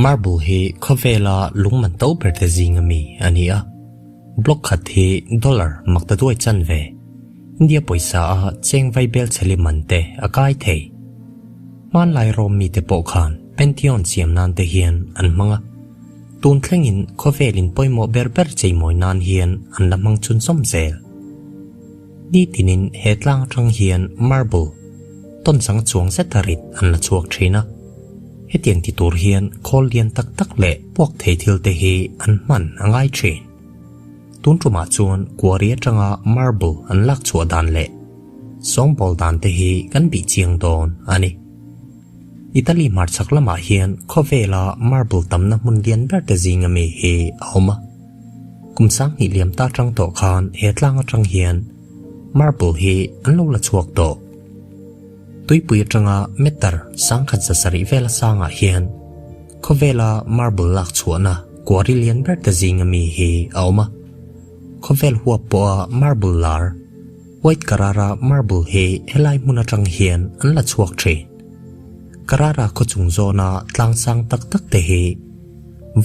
Marble hi khawvela lung man to ber te zinga mi a ni a. Block khat hi dollar maktaduai chanve, India pawisa a cheng vai bel chheli man te a kai thei. Hmanlai Rome mite pawh khan Pantheon siam nan te hian an hmang a. Tun thlengin khawvelin pawimawh ber ber cheimawi nan hian an la hmang chhunzawm zel. Nitinin he tlang atang hian marble tawn chang chuang zeta rit an la chhuak thin a. Hetiang ti tur hian khawl lian tak tak leh puak thei thil te hi an hman a ngai thin. Tun tumah chuan quarry atanga marble an lak chhuah dan leh sawngbawl dan te hi kan bih chiang dawn a ni. Italy hmarchhak lamah hian khawvela marble tamna hmun lian ber te zinga mi hi a awm a. Kum sanghnih liam ta tang tawh khan he tlang atang hian marble hi an lo la chhuak tawh. Tuipui atanga meter sangkhat zasarih vela sangah hian khawvela marble lak chhuahna quarry lian ber te zinga mi hi a awm a. Khawvel huap pawha marble lar White Carrara marble hi helai hmun atang hian an la chhuak thin. Carrara khawchung zawna tlang sang tak tak te hi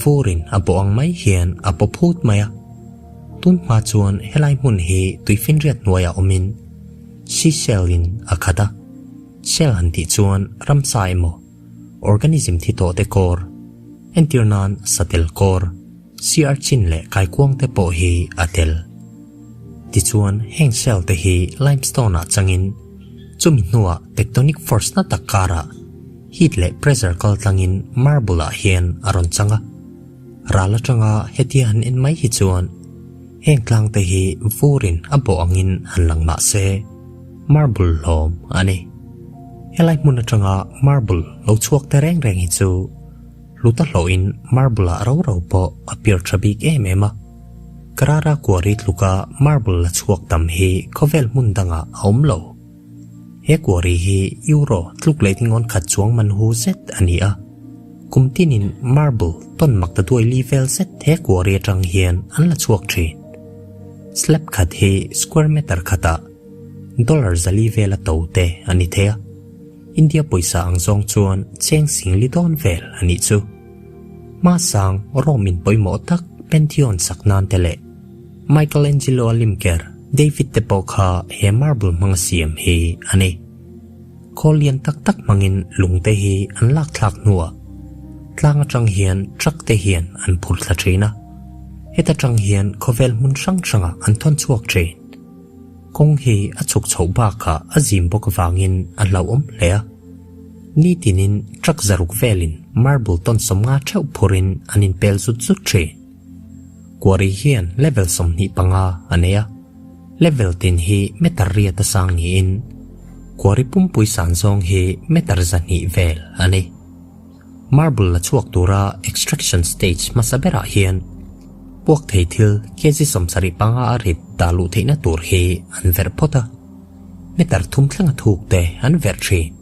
Vurin a bawh ang mai hian a paw phut mai a. Tun hma chuan helai hmun hi tuifinriat hnuaiah awmin seashell in a khat a. Shell han tih chuan ramsa emaw organism thi tawh te kawr, entir nan satel kawr, sea urchin leh kaikuang te pawh hi a tel. Tichuan heng shell te hi limestone ah changin chumi hnuah tectonic force na tak karah Heat leh pressure kal tlangin marble ah hian a rawn chang a, ral atanga hetia han en mai hi chuan heng tlang te hi vurin a bawh angin han lang mah se marble hlawm a ni. Helai hmun atanga marble lo chhuak te reng reng hi chu hluta hlawhin marble ah ro ro pawh a pir tha bik em em a, Carrara quarry tluka marble la chhuak tam hi khawvel hmun dangah a awm lo. He quarry hi euro tluk leh tingawn khat chuang man hu zet a ni a. Kum tinin marble tawn mak ta duai li vel zet he quarry atang hian an la chhuak thin. Slab khat hi square meter khatah dollar zali vela to te a ni thei a. India pawisa ang zawng chuan cheng sing li dawn vel a nih chu. Hmasang Rome in pawimawh tak Pantheon sak nan te leh Michelangelo a limker David te pawh kha he marble hmanga siam hi a ni. Khawl lian tak tak hmangin lung te hi an lak thlak hnuah tlang atang hian truck te hian an phur thla thin a. Heta tang hian khawvel hmun hrang hrangah an thawn chhuak thin. Kawng hi a chhuk chhoh bakah a zim bawk avangin a hlauhawm hle a. Nitinin truck zaruk velin marble tawn sawmnga theuh phurin an inpel zut zut thin. Quarry hian level 25 a nei a, level tin hi meter riat a sang niin quarry pumpui san zawng hi meter 200 vel a ni. Marble la chhuak tura extraction stage hmasa berah hian puak thei thil kg 75 a rit dah luh theihna tur hi an verh phawt a, meter thum thlenga thuk te an verh thin.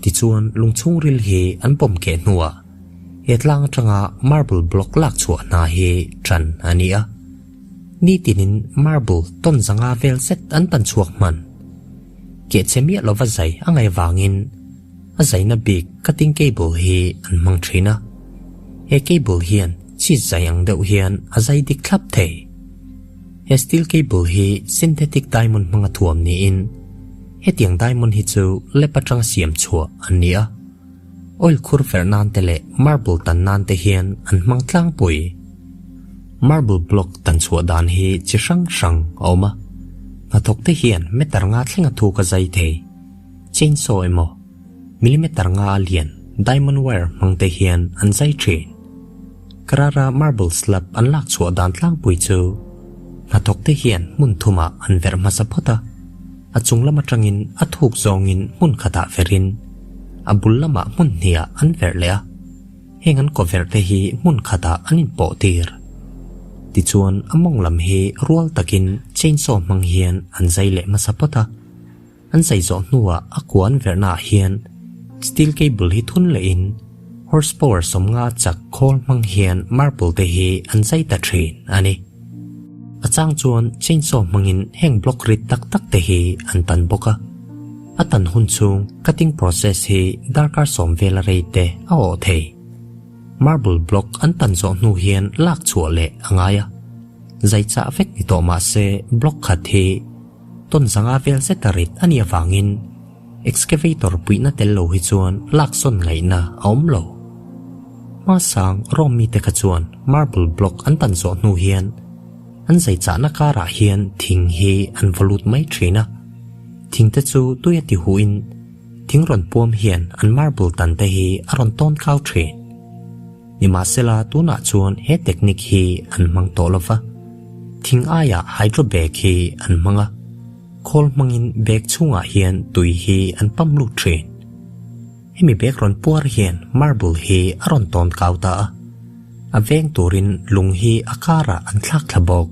Tichuan lungchhungril hi an pawm keh hnuah He tlang atanga marble block lak chhuah hna hi tan a ni a. Nitinin marble tawn zanga vel zet an tan chhuak hman. Kehchhe miah lova zai a ngaih vangin a zaina bik cutting cable hi an hmang thin a. He cable hian cheese zai ang deuh hian a zai dik thlap thei. He steel cable hi synthetic diamond hmanga thuam niin hetiang diamond hi chu lab atanga siam chhuah an ni a. Oil khur ferh nan te leh marble tan nan te hian an hmang tlangpui. Marble block tan chhuah dan hi chi hrang hrang a awm a. Hnathawk te hian meter nga thlenga thuk a zai thei. Chainsaw emaw, millimeter nga a lian diamond wire hmang te hian an zai thin. Carrara marble slab an lak chhuah dan tlangpui chu hnathawk te hian hmun thumah an verh hmasa phawt a. A chung lam atangin a thuk zawngin hmun khatah verin a bul lamah hmun hniah an verh leh a, heng an kaw verh te hi hmun khatah an inpawh tir. Tichuan a mawng lam hi rual takin chainsaw hmang hian an zai leh hmasa phawt a, an zai zawh hnuah a kua an verhnaah hian steel cable hi thun lehin horsepower 50 chak khawl hmang hian marble te hi an zai ta thin a ni. A chang chuan chainsaw hmangin heng block rit tak tak te hi an tan bawk a. A tan hun chhung cutting process hi darkar 10 vela rei te a awh thei. Marble block an tan zawh hnu hian lak chhuah leh a ngai a, zai chah vek ni tawh mah se block khat hi tawn zanga vel zeta rit a nih avangin excavator puihna tel lo hi chuan lak sawn ngaihna a awm lo. Hmasang Rome mite kha chuan marble block an tan zawh hnu hian an zai chahna karah hian thing hi an vaw lut mai thin a, thing te chu tui a ti huhin Thing rawn puam hian an marble tan te hi a rawn tawn kau thin. Nimahsela tunah chuan he technique hi an hmang tawh lova, thing aiah hydro bag hi an hmang a, khawl hmangin bag chhungah hian tui hi an pump lut thin. Hemi bag rawn puar hian marble hi a rawn tawn kau ta a, a veng turin lung hi a karah an thlak thla bawk.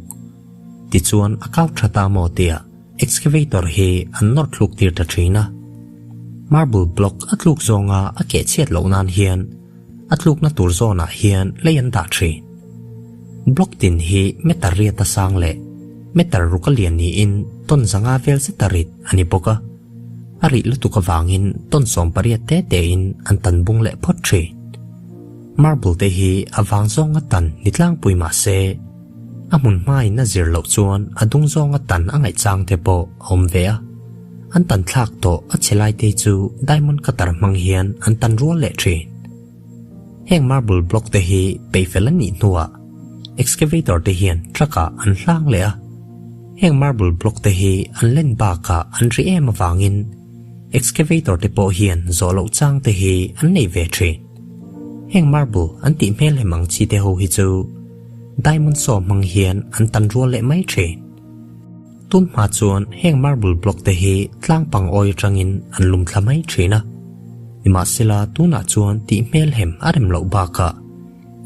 Tichuan a kau tha ta maw tia Excavator hi an nawr thluk tir ta thin a, marble block a tluk zawnga a keh chhiat loh nan hian a tlukna tur zawnah hian lei an dah thin. Block tin hi meter riata sang leh meter ruka lian niin ton zanga vel zeta rit a ni bawk a, a rih lutuk avangin ton 18 te tein an tan bung leh phawt thin. Marble te hi a vang zawnga tan ni tlangpui mah se, A hmun hmain a zir loh chuan a dung zawnga tan a ngaih chang te pawh a awm ve a. An tan thlak tawh a chhe lai te chu diamond cutter hmang hian an tan rual leh thin. Heng marble block te hi peihfel an nih hnuah excavator te hian truck ah an hlang leh a. Heng marble block te hi an len bakah an ri em avangin excavator te pawh hian zawh loh chang te hi an nei ve thin. Heng marble an tih hmel hem ang chi te ho hi chu Diamond saw hmang hian an tan rual leh mai thin. Tun hma chuan heng marble block te hi tlang pang awi atangin an lum thla mai thin a. Nimahsela tunah chuan tih hmel hem a rem loh bakah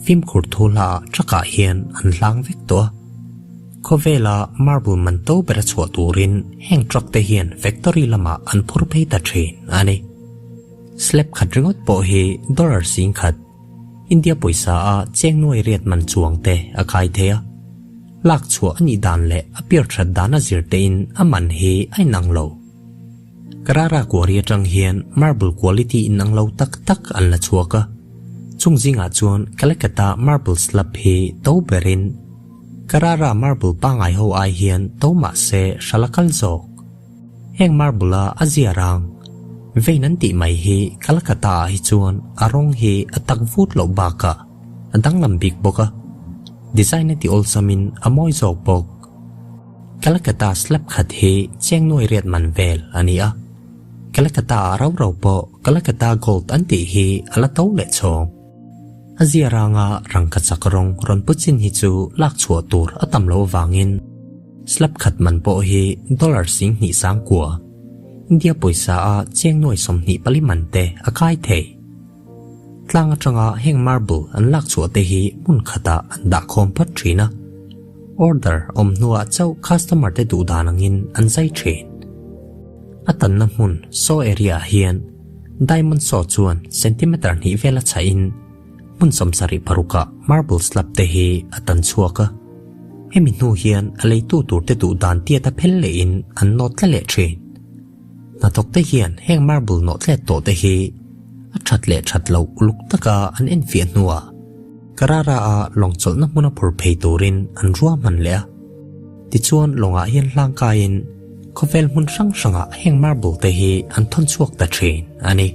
fimkhur thu hla ah truck ah hian an hlang vek tawh a. Khawvela marble man to bera chhuah turin heng truck te hian factory lamah an phur phei ta thin a ni. Slab khat ringawt pawh hi dollar 10,000. India pawisa a cheng nuai riat man chuang te a kai thei a, lak chhuah a nih dan leh a piar that dan a zir tein a man hi a inang lo. Carrara quarry atang hian marble quality inang lo tak tak an la chhuak a, chung zingah chuan Calcutta marble slab hi to berin Carrara marble pangngai ho ai hian to mah se hrala kal zawk. Heng marble a a zia rang vein an tih mai hi Calcutta ah hi chuan a rawng hi a tak vut loh bakah a danglam bik bawk a, design a ti awlsamin a mawi zawk bawk. Calcutta slab khat hi cheng nuai riat man vel a ni a, Calcutta ah rau rau pawh Calcutta gold an tih hi a la to leh chhawng. A zia ranga rangkachak rawng rawn pu chin hi chu lak chhuah tur a tam loh avangin, Slab khat man pawh hi dollar 29,000, India pawisa a cheng nuai 24 man te a kai thei. Tlang atanga heng marble an lak chhuah te hi hmun khatah an dah khawm phawt thin a, order awm hnuah chauh customer te duh dan angin an zai thin. A tanna hmun saw area ah hian diamond saw chuan centimeter hnih vel a chhahin, Hmun 76 ah marble slab te hi a tan chhuak a, hemi hnu hian a leitu tur te duh dan tiat a phel leh in an nawt tla leh thin. Hnathawk te hian heng marble nawh tlet tawh te hi a that leh that loh uluk taka an enfiah hnuah Carrara a lawng chawlhna hmuna phur phei turin an ruahman leh a. Tichuan lawngah hian hlangkaiin khawvel hmun hrang hrangah heng marble te hi an thawn chhuak ta thin a ni.